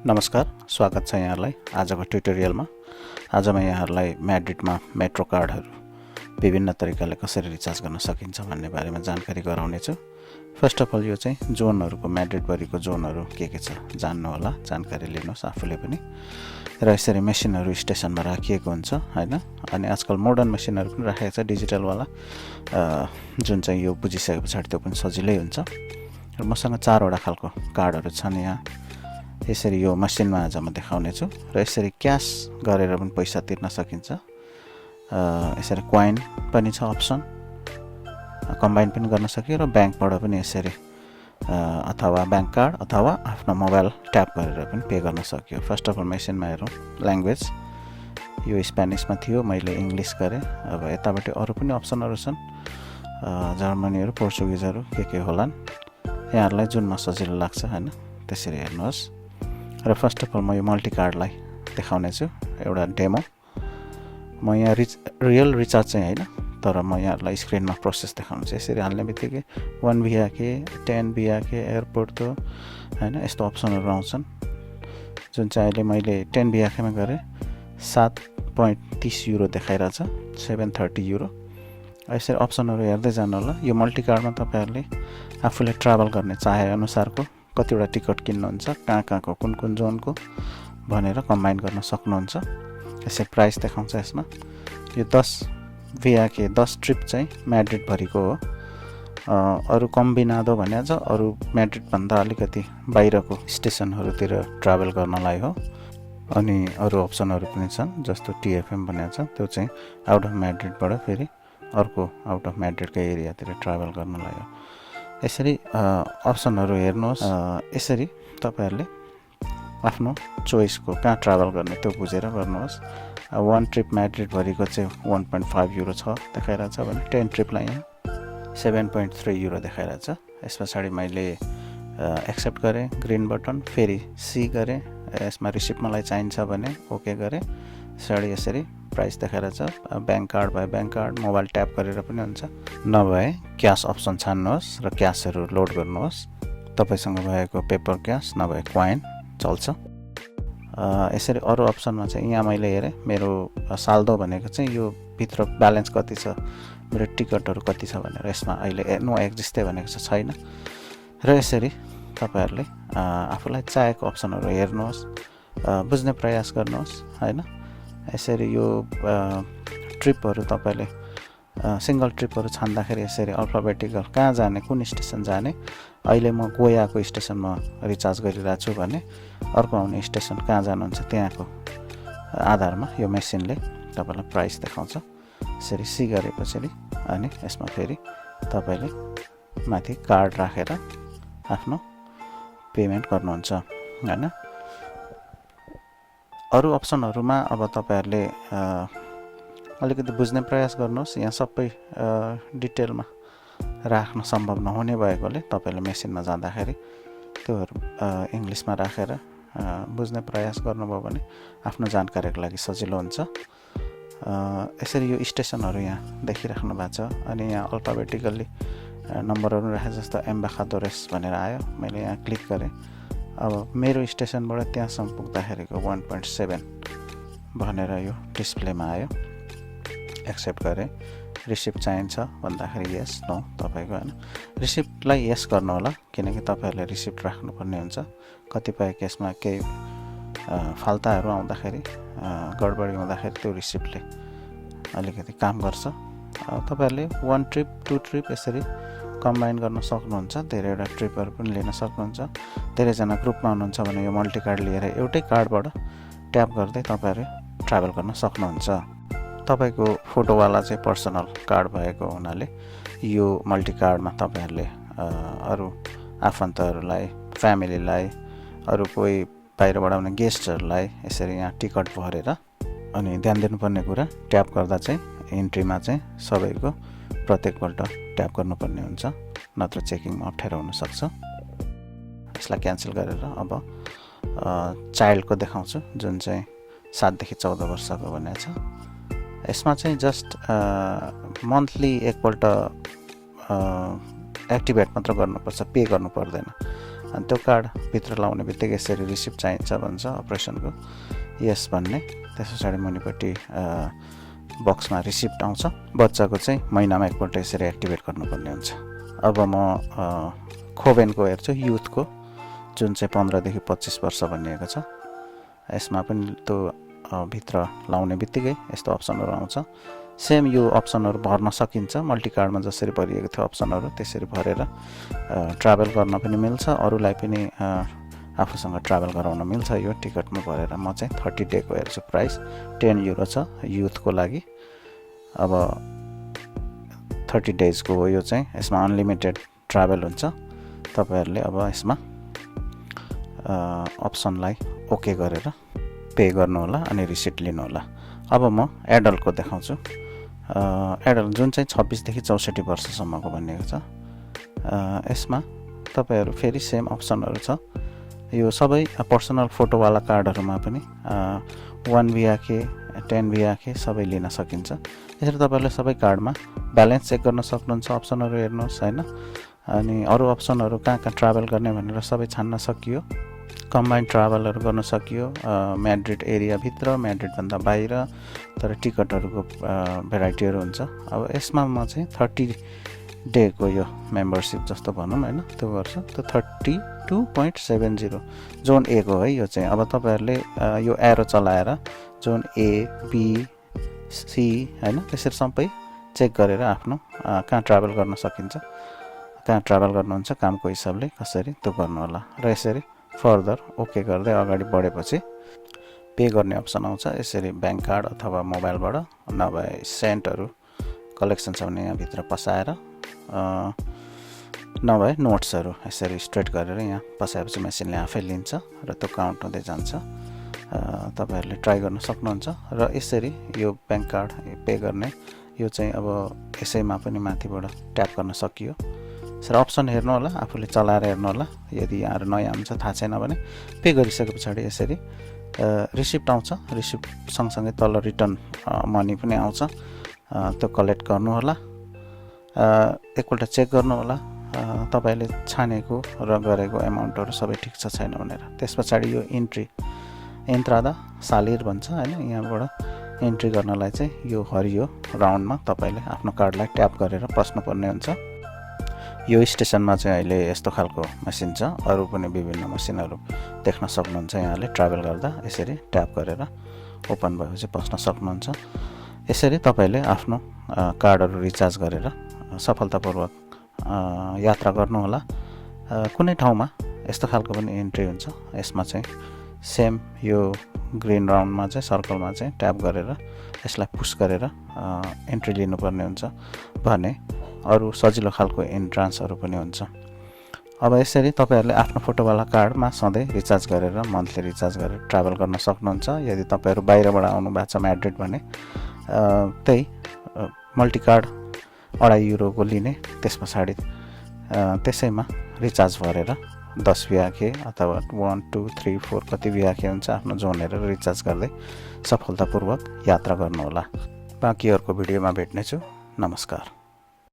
नमस्कार, स्वागत छ यहाँहरूलाई आजको ट्युटोरियलमा। आज म यहाँहरूलाई म्याड्रिडमा मेट्रो कार्डहरू विभिन्न तरिकाले कसरी रिचार्ज गर्न सकिन्छ भन्ने बारेमा जानकारी गराउनेछु। फर्स्ट अफ अल यो चाहिँ जोनहरूको म्याड्रिडभरिको जोनहरू के छ जान्नु होला, जानकारी लिनुहोस् आफूले पनि। र यसरी मेसिनहरू स्टेसनमा राखिएको हुन्छ हैन। अनि आजकल मोडर्न मेसिनहरू पनि राखेको छ डिजिटलवाला, जुन चाहिँ यो बुझिसके पछाडि त्यो पनि सजिलै हुन्छ। र मसँग 4वटा खालको कार्डहरू छन् यहाँ। यसरी यो मसिनमा आज म देखाउने छु र यसरी क्यास गरेर पनि पैसा तिर्न सकिन्छ। यसरी क्वाइन पनि छ अप्सन, कम्बाइन पनि गर्न सकियो र ब्याङ्कबाट पनि यसरी अथवा ब्याङ्क कार्ड अथवा आफ्नो मोबाइल ट्याप गरेर पनि पे गर्न सकियो। फर्स्ट अफ अल मेसिनमा हेरौँ, ल्याङ्ग्वेज यो स्पेनिसमा थियो, मैले इङ्ग्लिस गरेँ। अब यतापट्टि अरू पनि अप्सनहरू छन्, जर्मनीहरू, पोर्चुगिजहरू के होलान्, यहाँहरूलाई जुनमा सजिलो लाग्छ हैन त्यसरी हेर्नुहोस्। र फर्स्ट अफ अल म यो मल्टी कार्डलाई देखाउने छु, एउटा डेमो। म यहाँ रियल रिचार्ज चाहिँ होइन, तर म यहाँहरूलाई स्क्रिनमा प्रोसेस देखाउनु छु। यसरी हाल्ने बित्तिकै 1 VIK, 10 VIK, एयरपोर्ट तो हैन यस्तो अप्सनहरू आउँछन्। जुन चाहिँ अहिले मैले 10 VIK मा गरेँ 7.30 युरो देखाइरहेछ, 730 युरो। यसरी अप्सनहरू हेर्दै जानु होला। यो मल्टी कार्डमा तपाईँहरूले आफूले ट्राभल गर्ने चाहे अनुसारको कतिवटा टिकट किन्नुहुन्छ, कहाँको कुन जोनको भनेर कम्बाइन गर्न सक्नुहुन्छ। यसरी प्राइस देखाउँछ यसमा। यो 10 VIK 10 ट्रिप चाहिँ म्याड्रिड भरिको हो। अरू कम्बिनादो भनेको छ, अरू म्याड्रिड भन्दा अलिकति बाहिरको स्टेसनहरूतिर ट्राभल गर्नलाई हो। अनि अरू अप्सनहरू पनि छन्, जस्तो TFM भनेको छ, त्यो चाहिँ आउट अफ म्याड्रिडबाट फेरि अर्को आउट अफ म्याड्रिडको एरियातिर ट्राभल गर्नलाई हो। यसरी अप्सनहरू हेर्नुहोस्। यसरी तपाईँहरूले आफ्नो चोइसको कहाँ ट्राभल गर्ने त्यो बुझेर गर्नुहोस्। 1 ट्रिप म्याड्रिड भरिको चाहिँ 1.5 युरो छ देखाइरहेछ भने 10 ट्रिपलाई यहाँ 7.3 युरो देखाइरहेछ। यस पछाडि मैले एक्सेप्ट गरेँ, ग्रिन बटन, फेरि सी गरेँ। यसमा रिसिप्ट मलाई चाहिन्छ भने ओके गरेँ। यसरी प्राइस देखाइरहेछ। ब्याङ्क कार्ड भए ब्याङ्क कार्ड, मोबाइल ट्याप गरेर पनि हुन्छ, नभए क्यास अप्सन छान्नुहोस् र क्यासहरू लोड गर्नुहोस्। तपाईँसँग भएको पेपर क्यास नभए क्वाइन चल्छ। यसरी अरू अप्सनमा चाहिँ यहाँ मैले हेरेँ, मेरो साल्दो भनेको चाहिँ यो भित्र ब्यालेन्स कति छ, मेरो टिकटहरू कति छ भनेर। यसमा अहिले नो एक्जिस्टै भनेको छैन। र यसरी तपाईँहरूले आफूलाई चाहेको अप्सनहरू हेर्नुहोस्, बुझ्ने प्रयास गर्नुहोस् हैन। यसरी यो ट्रिपहरू तपाईँले सिङ्गल ट्रिपहरू छान्दाखेरि यसरी अल्फाबेटिकल कहाँ जाने, कुन स्टेसन जाने, अहिले म गोयाको स्टेसनमा रिचार्ज गरिरहेको छु भने अर्को आउने स्टेसन कहाँ जानुहुन्छ त्यहाँको आधारमा यो मेसिनले तपाईँलाई प्राइस देखाउँछ। यसरी सी गरेपछि अनि यसमा फेरि तपाईँले माथि कार्ड राखेर आफ्नो पेमेन्ट गर्नुहुन्छ हैन। अरू अप्सनहरूमा अब तपाईँहरूले अलिकति बुझ्ने प्रयास गर्नुहोस्। यहाँ सबै डिटेलमा राख्न सम्भव नहुने भएकोले तपाईँले मेसिनमा जाँदाखेरि त्योहरू इङ्ग्लिसमा राखेर बुझ्ने प्रयास गर्नुभयो भने आफ्नो जानकारीको लागि सजिलो हुन्छ। यसरी यो स्टेसनहरू यहाँ देखिराख्नु भएको छ। अनि यहाँ अल्फाबेटिकल्ली नम्बरहरू राखे, जस्तो एम्बाखादोरेस भनेर आयो, मैले यहाँ क्लिक गरेँ। अब मेरो स्टेसनबाट त्यहाँसम्म पुग्दाखेरिको 1.7 भनेर यो डिस्प्लेमा आयो। एक्सेप्ट गरेँ। रिसिप्ट चाहिन्छ भन्दाखेरि यस नो तपाईँको हैन। रिसिप्टलाई यस गर्नु होला, किनकि तपाईँहरूले रिसिप्ट राख्नुपर्ने हुन्छ। कतिपय केसमा केही फाल्ताहरू आउँदाखेरि, गडबडी हुँदाखेरि त्यो रिसिप्टले अलिकति काम गर्छ। तपाईँहरूले 1 ट्रिप 2 ट्रिप यसरी कम्बाइन गर्न सक्नुहुन्छ। धेरैवटा ट्रिपहरू पनि लिन सक्नुहुन्छ। धेरैजना ग्रुपमा हुनुहुन्छ भने यो मल्टी कार्ड लिएर एउटै कार्डबाट ट्याप गर्दै तपाईँहरू ट्राभल गर्न सक्नुहुन्छ। तपाईँको फोटोवाला चाहिँ पर्सनल कार्ड भएको हुनाले यो मल्टी कार्डमा तपाईँहरूले अरू आफन्तहरूलाई, फ्यामिलीलाई, अरू कोही बाहिरबाट आउने गेस्टहरूलाई यसरी यहाँ टिकट भरेर, अनि ध्यान दिनुपर्ने कुरा ट्याप गर्दा चाहिँ इन्ट्रीमा चाहिँ सबैको प्रत्येकपल्ट ट्याप गर्नुपर्ने हुन्छ, नत्र चेकिङमा अप्ठ्यारो हुनसक्छ। यसलाई क्यान्सल गरेर अब चाइल्डको देखाउँछु, जुन चाहिँ 7 देखि 14 वर्षको भनेको छ। यसमा चाहिँ जस्ट मन्थली एकपल्ट एक्टिभेट मात्र गर्नुपर्छ, पे गर्नु पर्दैन। अनि त्यो कार्ड भित्र लाउने बित्तिकै यसरी रिसिप्ट चाहिन्छ भन्छ अपरेसनको, यस भन्ने। त्यस पछाडि मुनिपट्टि बक्समा रिसिप्ट आउँछ। बच्चाको चाहिँ महिनामा एकपल्ट यसरी एक्टिभेट गर्नुपर्ने हुन्छ। अब म खोबेनको हेर्छु, युथको, जुन चाहिँ 15 देखि 25 वर्ष भनिएको छ। यसमा पनि त्यो भित्र लाउने बित्तिकै यस्तो अप्सनहरू आउँछ। सेम यो अप्सनहरू भर्न सकिन्छ, मल्टी कार्डमा जसरी भरिएको थियो अप्सनहरू त्यसरी भरेर ट्राभल गर्न पनि मिल्छ, अरूलाई पनि आफूसँग ट्राभल गराउन मिल्छ। यो टिकटमा भरेर म चाहिँ 30 डेको हेर्छु, प्राइस 10 युरो छ युथको लागि। अब 30 डेजको हो यो चाहिँ। यसमा अनलिमिटेड ट्राभल हुन्छ। तपाईँहरूले अब यसमा अप्सनलाई ओके गरेर पे गर्नुहोला अनि रिसिट लिनुहोला। अब म एडल्टको देखाउँछु। एडल्ट जुन चाहिँ 26 देखि 64 वर्षसम्मको भनिएको छ। यसमा तपाईँहरू फेरि सेम अप्सनहरू छ। यो सबै पर्सनल फोटोवाला कार्डहरूमा पनि 1 VK 10 VK सबै लिन सकिन्छ। यसरी तपाईँहरूले सबै कार्डमा ब्यालेन्स चेक गर्न सक्नुहुन्छ, अप्सनहरू हेर्नुहोस् होइन। अनि अरू अप्सनहरू कहाँ कहाँ ट्राभल गर्ने भनेर सबै छान्न सकियो। कम्बाइन्ड ट्राभलहरू गर्न सकियो, म्याड्रिड एरियाभित्र, म्याड्रिडभन्दा बाहिर, तर टिकटहरूको भेराइटीहरू हुन्छ। अब यसमा म चाहिँ 30 डेको यो मेम्बरसिप जस्तो भनौँ होइन, त्यो गर्छु। त्यो 32.70 जोन ए को है यो चाहिँ। अब तपाईँहरूले यो एरो चलाएर जोन ए बी सी होइन त्यसरी सबै चेक गरेर आफ्नो कहाँ ट्राभल गर्न सकिन्छ, कहाँ ट्राभल गर्नुहुन्छ कामको हिसाबले कसरी त्यो गर्नु होला। र यसरी फर्दर ओके गर्दै अगाडि बढेपछि पे गर्ने अप्सन आउँछ। यसरी ब्याङ्क कार्ड अथवा मोबाइलबाट, नभए सेन्टहरू कलेक्सन छ भने यहाँभित्र पसाएर, नभए नोट्सहरू यसरी स्ट्रेट गरेर यहाँ पसाएपछि मेसिनले आफै लिन्छ र त्यो काउन्ट हुँदै जान्छ। तपाईँहरूले ट्राई गर्न सक्नुहुन्छ। र यसरी यो ब्याङ्क कार्ड पे गर्ने यो चाहिँ अब यसैमा पनि माथिबाट ट्याप गर्न सकियो। यसरी अप्सन हेर्नु होला, आफूले चलाएर हेर्नु होला। यदि यहाँहरू नयाँ हुन्छ थाहा छैन भने पे गरिसके पछाडि यसरी रिसिप्ट आउँछ। रिसिप्ट सँगसँगै तल रिटर्न मनी पनि आउँछ, त्यो कलेक्ट गर्नु होला। एकपल्ट चेक गर्नु होला तपाईँले छानेको र गरेको एमाउन्टहरू सबै ठिक छ छैन भनेर। त्यस पछाडि यो इन्ट्रादा सालिर भन्छ होइन, यहाँबाट इन्ट्री गर्नलाई चाहिँ यो हरियो राउन्डमा तपाईँले आफ्नो कार्डलाई ट्याप गरेर पस्नुपर्ने हुन्छ। यो स्टेसनमा चाहिँ अहिले यस्तो खालको मसिन छ, अरू पनि विभिन्न मसिनहरू देख्न सक्नुहुन्छ यहाँले। ट्राभल गर्दा यसरी ट्याप गरेर ओपन भएपछि पस्न सक्नुहुन्छ। यसरी तपाईँले आफ्नो कार्डहरू रिचार्ज गरेर सफलतापूर्वक यात्रा गर्नुहोला। कुनै ठाउँमा यस्तो खालको पनि इन्ट्री हुन्छ। यसमा चाहिँ सेम यो ग्रिन राउन्डमा चाहिँ सर्कलमा चाहिँ ट्याप गरेर यसलाई पुस गरेर इन्ट्री लिनुपर्ने हुन्छ भने अरू सजिलो खालको इन्ट्रान्सहरू पनि हुन्छ। अब यसरी तपाईँहरूले आफ्नो फोटोवाला कार्डमा सधैँ रिचार्ज गरेर मन्थली रिचार्ज गरेर ट्राभल गर्न सक्नुहुन्छ। यदि तपाईँहरू बाहिरबाट आउनु भएको छ म्याड्रिड भने त्यही मल्टी कार्ड 2.5 युरोको लिने, त्यस पछाडि त्यसैमा रिचार्ज भरेर 10 VK अथवा 1 2 3 4 कति VK हुन्छ आफ्नो जोन हेरेर रिचार्ज गर्दै सफलतापूर्वक यात्रा गर्नुहोला। बाँकी अर्को भिडियोमा भेट्नेछु। नमस्कार।